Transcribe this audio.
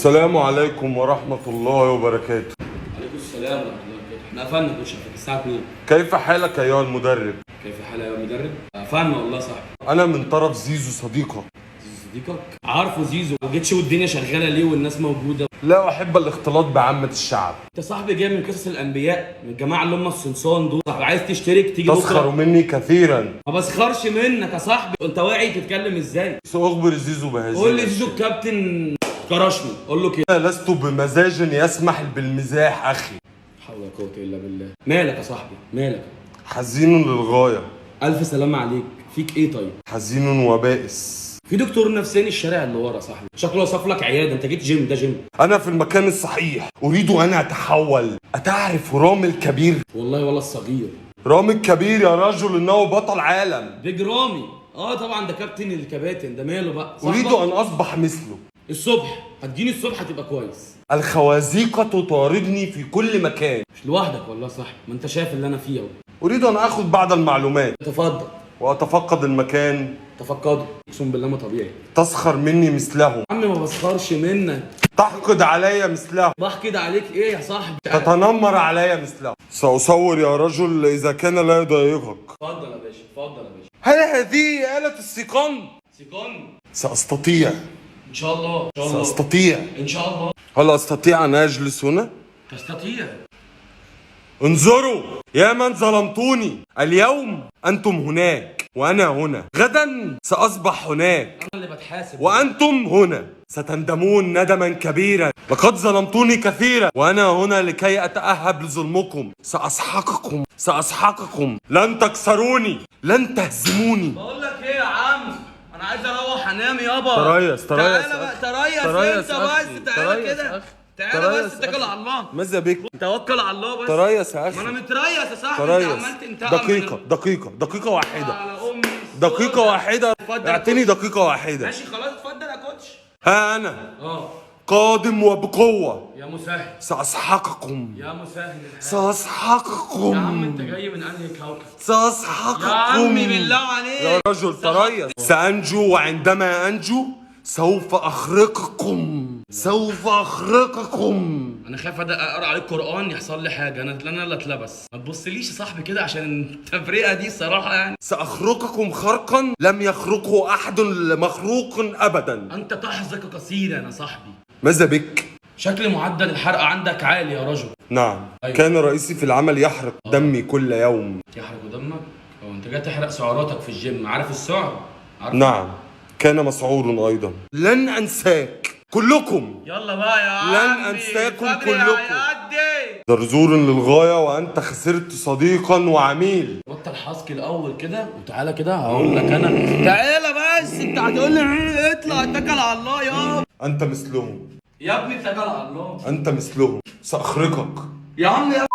السلام عليكم ورحمة الله وبركاته. عليكم السلام ورحمة الله وبركاته. احنا قفلنا يا coach على فكرة الساعة 2. كيف حالك أيها المدرب؟ كيف حالك يا مدرب؟ قفلنا والله يا صاحبي. أنا من طرف زيزو صديقك. زيزو صديقك؟ عارفه زيزو، ما جيتش والدنيا شغالة ليه والناس موجودة. لا أحب الاختلاط بعامة الشعب. انت صاحبي جاي من قصص الأنبياء، من الجماعة اللي هم الصنصان دول، صاحبي عايز تشترك تيجي تسخر بكرة. مني كثيرا. ما بسخرش منك يا صاحبي، انت واعي تتكلم ازاي؟ سأخبر زيزو بهذه. قول لي زيزو الكابتن كرشني، قول له كده. أنا لست بمزاج يسمح بالمزاح أخي. لا حول ولا قوة إلا بالله. مالك يا صاحبي؟ مالك؟ حزين للغاية. ألف سلامة عليك، فيك إيه طيب؟ حزين وبائس. في دكتور نفساني الشارع اللي ورا صاحبي، شكله وصف لك عيادة، أنت جيت جيم، ده جيم. أنا في المكان الصحيح، أريد أن أتحول. أتعرف رامي الكبير؟ والله ولا الصغير. رامي الكبير يا رجل، إنه بطل عالم. بيج رامي، طبعا ده كابتن الكباتن، ده ماله بقى؟ أريد أن أصبح مثله. الصبح هتجيني الصبح هتبقى كويس. الخوازيق تطاردني في كل مكان. مش لوحدك والله يا صاحبي، ما انت شايف اللي انا فيه اهو. أريد أن آخذ بعض المعلومات. تفضل. وأتفقد المكان. تفقده، اقسم بالله ما طبيعي. تسخر مني مثلهم. يا عم ما بسخرش منك. تحقد علي مثلهم. بحقد عليك ايه يا صاحبي؟ تتنمر علي مثلهم. سأصور يا رجل إذا كان لا يضايقك. اتفضل يا باشا، اتفضل يا باشا. هل هذه آلة السيقان؟ سيقان؟ سأستطيع. ان شاء الله، ان شاء الله. سأستطيع. ان شاء الله. هل أستطيع أن أجلس هنا؟ تستطيع. انظروا يا من ظلمتوني، اليوم أنتم هناك وأنا هنا، غدا سأصبح هناك. أنا اللي بتحاسب وأنتم هنا، ستندمون ندما كبيرا. لقد ظلمتوني كثيرا وأنا هنا لكي أتأهب لظلمكم. سأسحقكم، سأسحقكم، لن تكسروني، لن تهزموني. بقول لك إيه يا عم، أنا عايز أروح أنام يابا. تريس تريس، تعالى بقى، تريس أنت بس، تعالى كده، تعالى بس، اتكل على الله. ماذا بك؟ توكل على الله بس. تريس يا اخي. ما انا متريس يا صاحبي، انت عمال تنتقم. دقيقة دقيقة دقيقة واحدة. على امي دقيقة واحدة، اعطيني دقيقة واحدة. ماشي خلاص، اتفضل يا coach. ها أنا قادم وبقوة. يا مسهل. سأسحقكم. يا مسهل. سأسحقكم. يا عم انت جاي من انهي كوكب؟ سأسحقكم يا عمي بالله عليك يا رجل تريس. سأنجو، وعندما أنجو سوف أخرقكم، سوف أخرقكم. أنا خايف أقرأ عليك قرآن يحصل لي حاجة، أنا اللي أتلبس. ما تبصليش يا صاحبي كده عشان التفرقة دي الصراحة يعني. سأخرقكم خرقا لم يخرقه أحد مخروق أبدا. أنت تحزق كثيرا يا صاحبي. ماذا بك؟ شكل معدل الحرق عندك عالي يا رجل. نعم. أيوة. كان رئيسي في العمل يحرق دمي كل يوم. يحرق دمك؟ أنت جاي تحرق سعراتك في الجيم، عارف السعر؟ عارف؟ نعم، كان مسعور أيضا. لن أنساك كلكم. يلا بقى يا عمي، لن أنساكم كلكم. زرزور للغاية، وأنت خسرت صديقا وعميل. بطل حاسك الأول كده وتعالى كده هقول لك أنا. تعالى بس، أنت هتقول لي اطلع اتكل على الله يا أنت مثلهم يا ابني، اتكل على الله. أنت مثلهم، سأخرقك يا عم. يا